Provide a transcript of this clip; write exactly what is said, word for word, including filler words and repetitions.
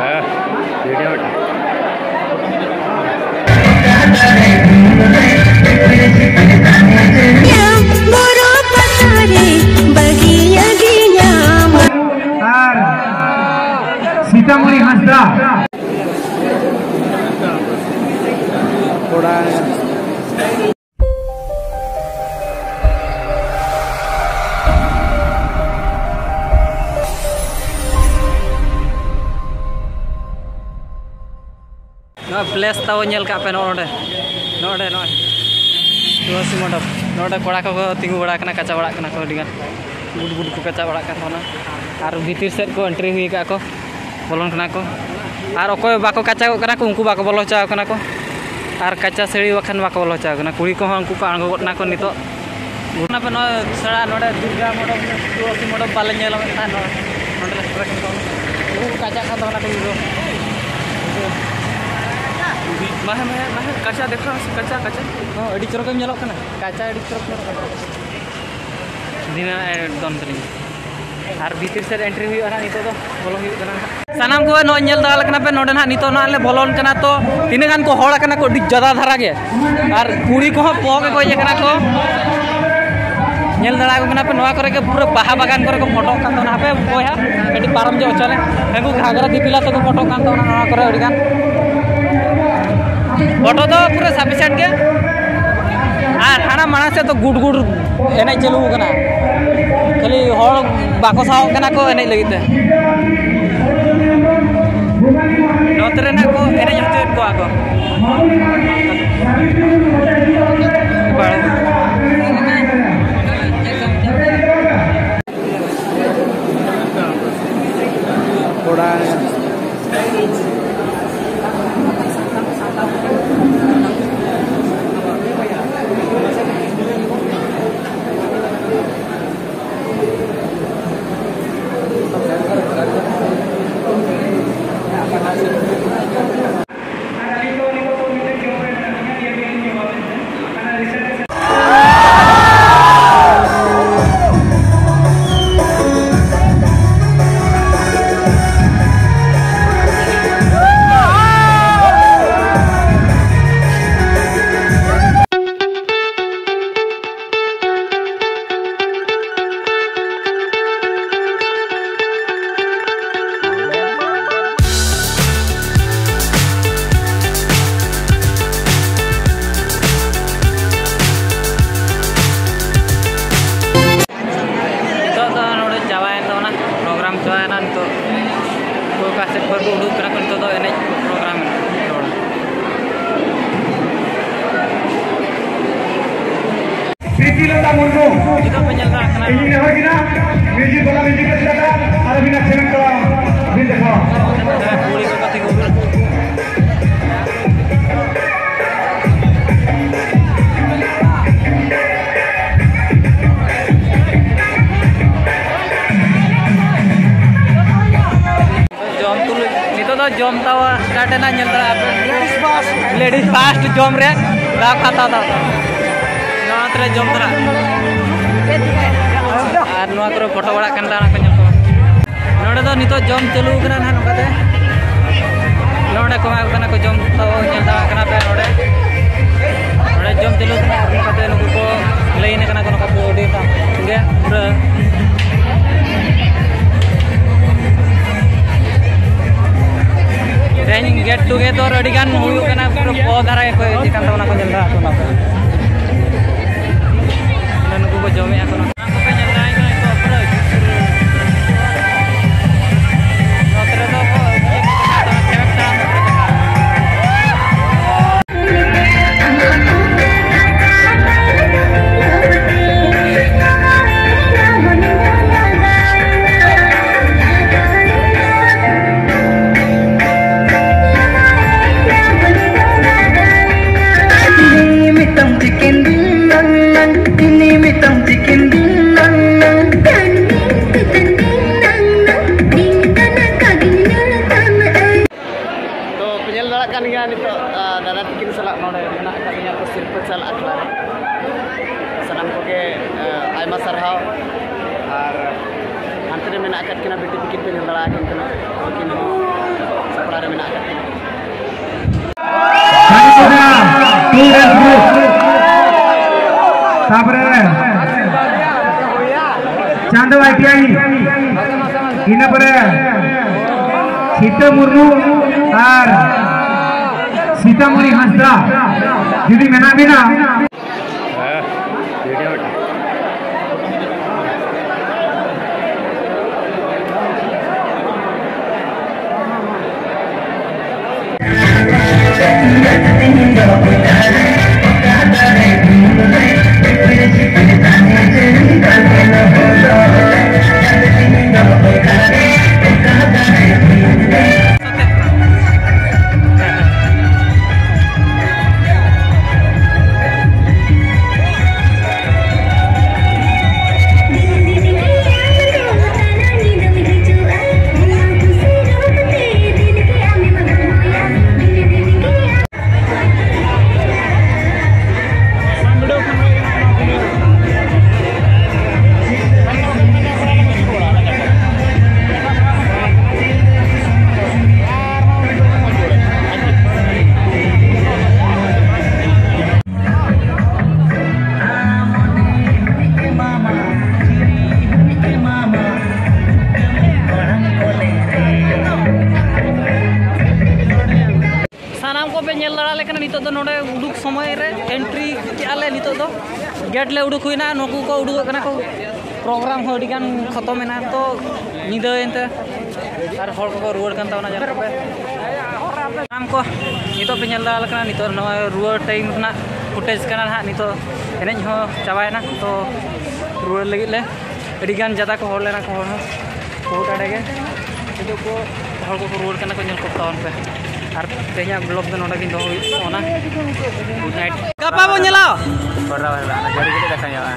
Video ᱢᱤᱫᱴᱟᱝ᱾ ᱟᱨ ᱥᱤᱛᱟᱢᱚᱬᱤ ᱦᱟᱸᱥᱫᱟ᱾ ᱱᱚᱣᱟ place ᱛᱟᱵᱚ ᱧᱮᱞ ᱠᱟᱜ ᱯᱮ, ᱱᱚᱜᱼᱚ ᱱᱚᱰᱮ, ᱱᱚᱰᱮ, ᱱᱚᱜᱼᱚᱭ ᱛᱩᱞᱟᱹᱥᱤ ᱢᱚᱱᱰᱚᱯ᱾ ᱱᱚᱰᱮ ᱠᱚᱲᱟ ᱠᱚᱠᱚ ᱛᱤᱸᱜᱩ ᱵᱟᱲᱟ ᱠᱟᱱᱟ, ᱠᱟᱪᱟ ᱵᱟᱲᱟᱜ ᱠᱟᱱᱟ ᱠᱚ ᱟᱹᱰᱤ ᱜᱟᱱ, ᱜᱩᱰ ᱜᱩᱰ ᱠᱚ ᱠᱟᱪᱟ ᱵᱟᱲᱟᱜ ᱠᱟᱱ ᱛᱟᱵᱚᱱᱟ᱾ ᱟᱨ ᱵᱷᱤᱛᱤᱨ ᱥᱮᱫ ᱠᱚ ᱮᱱᱴᱨᱤ ᱦᱩᱭ ᱠᱟᱜᱼᱟ ᱠᱚ, ᱵᱚᱞᱚᱱ ᱠᱟᱱᱟ ᱠᱚ᱾ ᱟᱨ ᱚᱠᱚᱭ ᱵᱟᱠᱚ ᱠᱟᱪᱟᱜᱚᱜ ᱠᱟᱱᱟ ᱠᱚ, ᱩᱱᱠᱩ ᱵᱟᱠᱚ ᱵᱚᱞᱚ ᱦᱚᱪᱚ ᱟᱠᱚ ᱠᱟᱱᱟ ᱠᱚ᱾ ᱟᱨ ᱠᱟᱪᱟ ᱥᱟᱹᱲᱤ ᱵᱟᱠᱷᱟᱱ ᱵᱟᱠᱚ ᱵᱚᱞᱚ ᱦᱚᱪᱚ ᱟᱠᱚ ᱠᱟᱱᱟ᱾ ᱠᱩᱲᱤ ᱠᱚᱦᱚᱸ ᱩᱱᱠᱩ ᱠᱚ ᱟᱬᱜᱚ ᱜᱚᱫ ᱱᱟ ᱠᱚ ᱱᱤᱛᱚᱜ᱾ ᱚᱱᱟ ᱯᱮ ᱱᱚᱜᱼᱚᱭ ᱥᱮᱬᱟ ᱱᱚᱰᱮ ᱫᱩᱨᱜᱟ ᱢᱚᱰᱚᱯ, ᱛᱩᱞᱟᱹᱥᱤ ᱢᱚᱰᱚᱯ ᱵᱟᱞᱮ ᱧᱮᱞ ᱢᱮᱫ ᱛᱟᱦᱮᱸᱫ ᱱᱚᱰᱮ, ᱱᱚᱰᱮ ᱞᱮ ᱥᱮᱴᱮᱨ ᱠᱟᱱ ᱛᱟᱵᱚᱱᱟ᱾ ᱩᱱᱠᱩ ᱠᱚ ᱠᱟᱪᱟᱜ ᱠᱟᱱ ᱛᱟᱵᱚᱱᱟ ᱠᱚ ᱦᱤᱨᱳ᱾ ᱢᱟᱦᱮ, ᱢᱟᱦᱮ, ᱢᱟᱦᱮ, ᱠᱟᱪᱟ ᱫᱮᱠᱷᱟᱣ ᱢᱮᱥᱮ, ᱠᱟᱪᱟ, ᱠᱟᱪᱟ᱾ ᱦᱚᱸ, ᱟᱹᱰᱤ ᱪᱚᱨᱚᱠᱮᱢ ᱧᱮᱞᱚᱜ ᱠᱟᱱᱟ᱾ ᱠᱟᱪᱟ ᱟᱹᱰᱤ ᱪᱚᱨᱚᱠ ᱧᱮᱞᱚᱜ ᱠᱟᱱᱟ᱾ ᱫᱷᱤᱱᱟᱹ ᱮᱠᱫᱚᱢ ᱛᱟᱹᱞᱤᱧ᱾ ᱟᱨ ᱵᱷᱤᱛᱤᱨ ᱥᱮᱫ ᱮᱱᱴᱨᱤ ᱦᱩᱭᱩᱜᱼᱟ ᱱᱟᱦᱟᱜ, ᱱᱤᱛᱚᱜ ᱫᱚ ᱵᱚᱞᱚ ᱦᱩᱭᱩᱜ ᱠᱟᱱᱟ ᱱᱟᱦᱟᱜ᱾ ᱥᱟᱱᱟᱢ ᱠᱚ ᱱᱚᱜᱼᱚᱭ ᱧᱮᱞ ᱫᱟᱲᱮᱭᱟᱜ ᱠᱟᱱᱟ ᱯᱮ, ᱱᱚᱰᱮ ᱱᱟᱦᱟᱜ ᱱᱤᱛᱚᱜ ᱱᱟᱦᱟᱜ ᱞᱮ ᱵᱚᱞᱚᱱ ᱠᱟᱱᱟ᱾ ᱛᱚ ᱛᱤᱱᱟᱹᱜ ᱜᱟᱱ ᱠᱚ ᱦᱚᱲ ᱟᱠᱟᱱᱟ ᱠᱚ, ᱟᱹᱰᱤ ᱡᱟᱫᱟ ᱫᱷᱟᱨᱟ ᱜᱮ᱾ ᱟᱨ ᱠᱩᱲᱤ ᱠᱚᱦᱚᱸ ᱯᱚ ᱜᱮᱠᱚ ᱦᱮᱡ ᱟᱠᱟᱱᱟ ᱠᱚ᱾ ᱧᱮᱞ ᱫᱟᱲᱮᱭᱟᱠᱚ ᱠᱟᱱᱟ ᱯᱮ, ᱱᱚᱣᱟ ᱠᱚᱨᱮ ᱜᱮ ᱯᱩᱨᱟᱹ ᱵᱟᱦᱟ ᱵᱟᱜᱟᱱ ᱠᱚᱨᱮ ᱠᱚ ᱯᱷᱳᱴᱳᱜ ᱠᱟᱱ ᱛᱟᱵᱚᱱᱟ᱾ ᱦᱟᱯᱮ ᱵᱚᱭᱦᱟ, ᱠᱟᱹᱴᱤᱡ ᱯᱟᱨᱚᱢ ᱧᱚᱜ ᱦᱚᱪᱚ ᱞᱮ᱾ ᱩᱱᱠᱩ ᱜᱷᱟᱜᱽᱨᱟ ᱫᱤᱯᱤᱞᱟ ᱛᱟᱠᱚ ᱯᱷᱳᱴᱳᱜ ᱠᱟᱱ ᱛᱟᱵᱚᱱᱟ ᱱᱚᱣᱟ ᱠᱚᱨᱮ ᱟᱹᱰᱤ ᱜᱟᱱ᱾ ᱯᱷᱳᱴᱳ ᱫᱚ ᱯᱩᱨᱟᱹ ᱥᱟᱯᱷᱤᱥᱤᱭᱮᱱᱴ ᱜᱮ᱾ ᱟᱨ ᱦᱟᱱᱟ ᱢᱟᱲᱟᱝ ᱥᱮᱫ ᱫᱚ ᱜᱩᱰ ᱜᱩᱰ ᱮᱱᱮᱡ ᱪᱟᱹᱞᱩ ᱟᱠᱟᱱᱟ, ᱠᱷᱟᱹᱞᱤ ᱦᱚᱲ ᱵᱟᱠᱚ ᱥᱟᱦᱚᱵ ᱠᱟᱱᱟ ᱠᱚ ᱮᱱᱮᱡ ᱞᱟᱹᱜᱤᱫ ᱛᱮ᱾ ᱱᱚᱛᱮ ᱨᱮᱱᱟᱜ ᱠᱚ ᱮᱱᱮᱡ ᱦᱚᱪᱚᱭᱮᱫ ᱠᱚᱣᱟ ᱠᱚ᱾ ᱠᱚᱲᱟ᱾ ᱥᱮᱫ ᱠᱷᱚᱱ ᱠᱚ ᱩᱰᱩᱠ ᱠᱟᱱᱟ ᱠᱚ, ᱱᱤᱛᱚᱜ ᱫᱚ ᱮᱱᱮᱡ ᱯᱨᱳᱜᱨᱟᱢ ᱨᱚᱲ᱾ ᱯᱨᱤᱛᱤᱞᱚᱛᱟ ᱢᱩᱨᱢᱩ᱾ ᱱᱤᱛᱚᱜ ᱯᱮ ᱧᱮᱞ ᱫᱟᱲᱮᱭᱟᱜ ᱠᱟᱱᱟ᱾ ᱤᱧ ᱱᱮᱦᱚᱨ ᱠᱤᱱᱟ, music ᱵᱟᱞᱟ music ᱠᱟᱱᱟ, ᱟᱨ ᱟᱹᱵᱤᱱᱟᱜ ᱪᱮᱱᱮᱞ ᱠᱚ ᱵᱤᱱ ᱫᱮᱠᱷᱟᱣᱟ᱾ ᱠᱩᱲᱤ ᱠᱚ ᱜᱟᱛᱮ ᱠᱚ ᱩᱰᱩᱠ᱾ ᱡᱚᱢ ᱛᱩᱞᱩᱡ ᱱᱤᱛᱚᱜ ᱫᱚ ᱡᱚᱢ ᱛᱟᱣᱟ start ᱮᱱᱟ, ᱧᱮᱞ ᱫᱟᱲᱮᱭᱟᱜ ᱟᱯᱮ᱾ Ladies first ᱡᱚᱢ ᱨᱮ ᱫᱟᱣ ᱠᱚ ᱦᱟᱛᱟᱣ ᱫᱟ᱾ ᱱᱚᱣᱟ ᱛᱮᱞᱮ ᱡᱚᱢ ᱫᱟᱲᱮᱭᱟᱜᱼᱟ᱾ ᱟᱨ ᱱᱚᱣᱟ ᱠᱚᱨᱮ ᱯᱷᱳᱴᱳ ᱵᱟᱲᱟᱜ ᱠᱟᱱ ᱛᱟᱦᱮᱱᱟ ᱠᱚ, ᱧᱮᱞ ᱠᱚ᱾ ᱱᱚᱰᱮ ᱫᱚ ᱱᱤᱛᱚᱜ ᱡᱚᱢ ᱪᱟᱹᱞᱩ ᱠᱟᱱᱟ ᱱᱟᱦᱟᱜ ᱱᱚᱝᱠᱟᱛᱮ᱾ ᱱᱚᱰᱮ ᱠᱚ ᱮᱢᱟ ᱠᱚ ᱠᱟᱱᱟ ᱠᱚ ᱡᱚᱢ, ᱛᱚ ᱧᱮᱞ ᱫᱟᱲᱮᱭᱟᱜ ᱠᱟᱱᱟ ᱯᱮ ᱱᱚᱰᱮ᱾ ᱱᱚᱰᱮ ᱡᱚᱢ ᱪᱟᱹᱞᱩ ᱠᱟᱱᱟ, ᱟᱨ ᱱᱚᱝᱠᱟᱛᱮ ᱱᱩᱠᱩ ᱠᱚ line ᱟᱠᱟᱱᱟ ᱠᱚ ᱱᱚᱝᱠᱟᱛᱮ ᱟᱹᱰᱤ ᱜᱮ ᱯᱩᱨᱟᱹ᱾ ᱛᱮᱦᱮᱧ get together ᱟᱹᱰᱤ ᱜᱟᱱ ᱦᱩᱭᱩᱜ ᱠᱟᱱᱟ, ᱯᱩᱨᱟᱹ ᱯᱚ ᱫᱷᱟᱨᱟ ᱜᱮᱠᱚ ᱤᱫᱤ ᱠᱟᱱ ᱛᱟᱵᱚᱱᱟ ᱠᱚ, ᱧᱮᱞ ᱫᱟᱲᱮᱭᱟᱜ ᱠᱟᱱᱟ ᱯᱮ᱾ ᱱᱩᱠᱩ ᱠᱚ ᱡᱚᱢᱮᱫᱼᱟ ᱠᱚ, ᱱᱚᱣᱟ ᱠᱚᱯᱮ ᱧᱮᱞ ᱫᱟᱲᱮᱭᱟᱜ ᱠᱟᱱᱟ ᱱᱤᱛᱚᱜ ᱯᱩᱨᱟᱹ᱾ ᱱᱚᱛᱮ ᱨᱮᱫᱚ ᱠᱚ ᱤᱭᱟᱹ ᱠᱚ ᱵᱮᱱᱟᱣ ᱫᱟ, ᱴᱷᱮᱠ ᱴᱷᱟᱠ᱾ Ini mitam chicken ding nang nang. Ini mitam chicken ding nang nang. Tanding tanding nang nang. Ding dana ka ding dana tang ai. ᱛᱚ ᱯᱮ ᱧᱮᱞ ᱫᱟᱲᱮᱭᱟᱜ ᱠᱟᱱ ᱜᱮᱭᱟ ᱱᱤᱛᱚᱜ, ᱟ, ᱫᱟᱫᱟ ᱛᱟᱹᱠᱤᱱ ᱥᱟᱞᱟᱜ ᱱᱚᱰᱮ ᱢᱮᱱᱟᱜ ᱟᱠᱟᱫ ᱞᱤᱧᱟ ᱛᱚ ᱥᱤᱨᱯᱟᱹ ᱪᱟᱞ ᱟᱠᱷᱲᱟ ᱨᱮ᱾ ᱥᱟᱱᱟᱢ ᱠᱚᱜᱮ, ᱟ, ᱟᱭᱢᱟ ᱥᱟᱨᱦᱟᱣ᱾ ᱟᱨ ᱦᱟᱱᱛᱮ ᱨᱮ ᱢᱮᱱᱟᱜ ᱟᱠᱟᱫ ᱠᱤᱱᱟ ᱵᱤᱴᱤ ᱛᱟᱹᱠᱤᱱ ᱯᱮ ᱧᱮᱞ ᱫᱟᱲᱮᱭᱟᱠᱤᱱ ᱠᱟᱱᱟ, ᱩᱱᱠᱤᱱ ᱦᱚᱸ ᱥᱟᱯᱲᱟᱣ ᱨᱮ ᱢᱮᱱᱟᱜ ᱟᱠᱟᱫ ᱠᱤᱱᱟ᱾ ᱠᱟᱞᱤᱯᱚᱫᱟ, two days group᱾ ᱛᱟᱯᱚᱨᱮ ᱪᱟᱸᱫᱚ ᱟᱭ ᱴᱤ ᱟᱭ, ᱤᱱᱟᱹ ᱯᱚᱨᱮ ᱥᱤᱛᱟᱹ ᱢᱩᱨᱢᱩ ᱟᱨ ᱥᱤᱛᱟᱢᱚᱬᱤ ᱦᱟᱸᱥᱫᱟ, ᱡᱩᱫᱤ ᱢᱮᱱᱟᱜ ᱵᱤᱱᱟ᱾ ᱦᱮᱸ, video ᱢᱤᱫᱴᱟᱝ᱾ ᱥᱟᱱᱟᱢ ᱠᱚᱯᱮ ᱧᱮᱞ ᱫᱟᱲᱮᱭᱟᱞᱮ ᱠᱟᱱᱟ, ᱱᱤᱛᱚᱜ ᱫᱚ ᱱᱚᱰᱮ ᱩᱰᱩᱠ ᱥᱚᱢᱚᱭ ᱨᱮ ᱮᱱᱴᱨᱤ ᱠᱮᱜᱼᱟ ᱞᱮ᱾ ᱱᱤᱛᱚᱜ ᱫᱚ ᱜᱮᱴ ᱞᱮ ᱩᱰᱩᱠ ᱦᱩᱭᱱᱟ, ᱱᱩᱠᱩ ᱠᱚ ᱩᱰᱩᱠᱚᱜ ᱠᱟᱱᱟ ᱠᱚ᱾ ᱯᱨᱳᱜᱨᱟᱢ ᱦᱚᱸ ᱟᱹᱰᱤ ᱜᱟᱱ ᱠᱷᱚᱛᱚᱢ ᱮᱱᱟ, ᱛᱚ ᱧᱤᱫᱟᱹᱭᱮᱱ ᱛᱮ ᱟᱨ ᱦᱚᱲ ᱠᱚᱠᱚ ᱨᱩᱣᱟᱹᱲ ᱠᱟᱱ ᱛᱟᱵᱚᱱᱟ᱾ ᱧᱮᱞ ᱠᱚᱯᱮ ᱥᱟᱱᱟᱢ ᱠᱚ, ᱱᱤᱛᱚᱜ ᱯᱮ ᱧᱮᱞ ᱫᱟᱲᱮᱭᱟᱞᱮ ᱠᱟᱱᱟ, ᱱᱤᱛᱚᱜ ᱱᱚᱣᱟ ᱨᱩᱣᱟᱹᱲ ᱴᱟᱭᱤᱢ ᱨᱮᱱᱟᱜ ᱯᱷᱩᱴᱮᱡᱽ ᱠᱟᱱᱟ ᱱᱟᱦᱟᱜ᱾ ᱱᱤᱛᱚᱜ ᱮᱱᱮᱡ ᱦᱚᱸ ᱪᱟᱵᱟᱭᱮᱱᱟ, ᱛᱚ ᱨᱩᱣᱟᱹᱲ ᱞᱟᱹᱜᱤᱫ ᱞᱮ ᱟᱹᱰᱤ ᱜᱟᱱ ᱡᱟᱫᱟ ᱠᱚ ᱦᱚᱲ ᱞᱮᱱᱟ ᱠᱚ, ᱦᱚᱲ ᱦᱚᱸ ᱵᱚᱦᱩᱛ ᱟᱹᱰᱤ ᱜᱮ᱾ ᱱᱤᱛᱚᱜ ᱠᱚ ᱦᱚᱲ ᱠᱚᱠᱚ ᱨᱩᱣᱟᱹᱲ ᱠᱟᱱᱟ ᱠᱚ, ᱧᱮᱞ ᱠᱚ ᱛᱟᱵᱚᱱ ᱯᱮ᱾ ᱟᱨ ᱛᱮᱦᱮᱧᱟᱜ ᱵᱞᱚᱜ ᱫᱚ ᱱᱚᱰᱮ ᱜᱤᱧ ᱫᱚᱦᱚ ᱦᱩᱭᱩᱜ ᱠᱟᱱᱟ᱾ Good night. ᱜᱟᱯᱟ ᱵᱚᱱ ᱧᱮᱞᱟ᱾ ᱠᱚᱨᱟᱣ ᱦᱩᱭᱩᱜᱼᱟ, ᱚᱱᱟ ᱜᱟᱹᱰᱤ ᱜᱮ ᱫᱮᱠᱷᱟᱣ ᱧᱚᱜᱼᱟ᱾